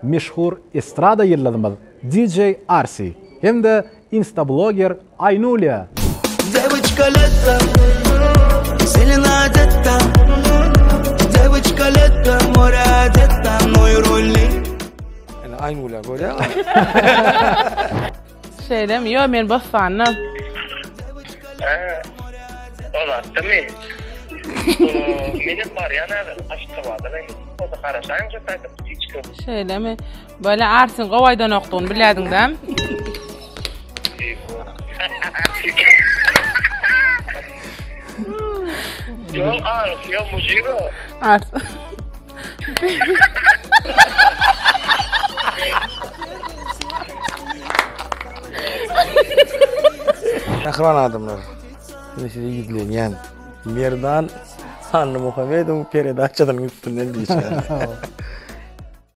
meşhur estrada ýyldyzymyz DJ Arsi hem-de instabloger Aýnulýa. Dewoçka leto, zelena odeta Dewoçka leto, more odeta, noý ruli. Ene Aýnulýa görýäňmi? Şeýlemi? Ýok, men Bossanda. Hä, ol atdymy? Menem barýan häzir Aşgabada men. Bolsa garaşaýyň şu taýda ptiçka. Şeýlemi? Böyle Arsin gowy aýdanokdygyny bilýärdiň däm? Ýok, Ars, ýok, mujik o. Ars. Mähriban adamlar, men size ýüzlenýän. Merdan Annamuhammedowyň peredaçasynyň üstünden diýişýär.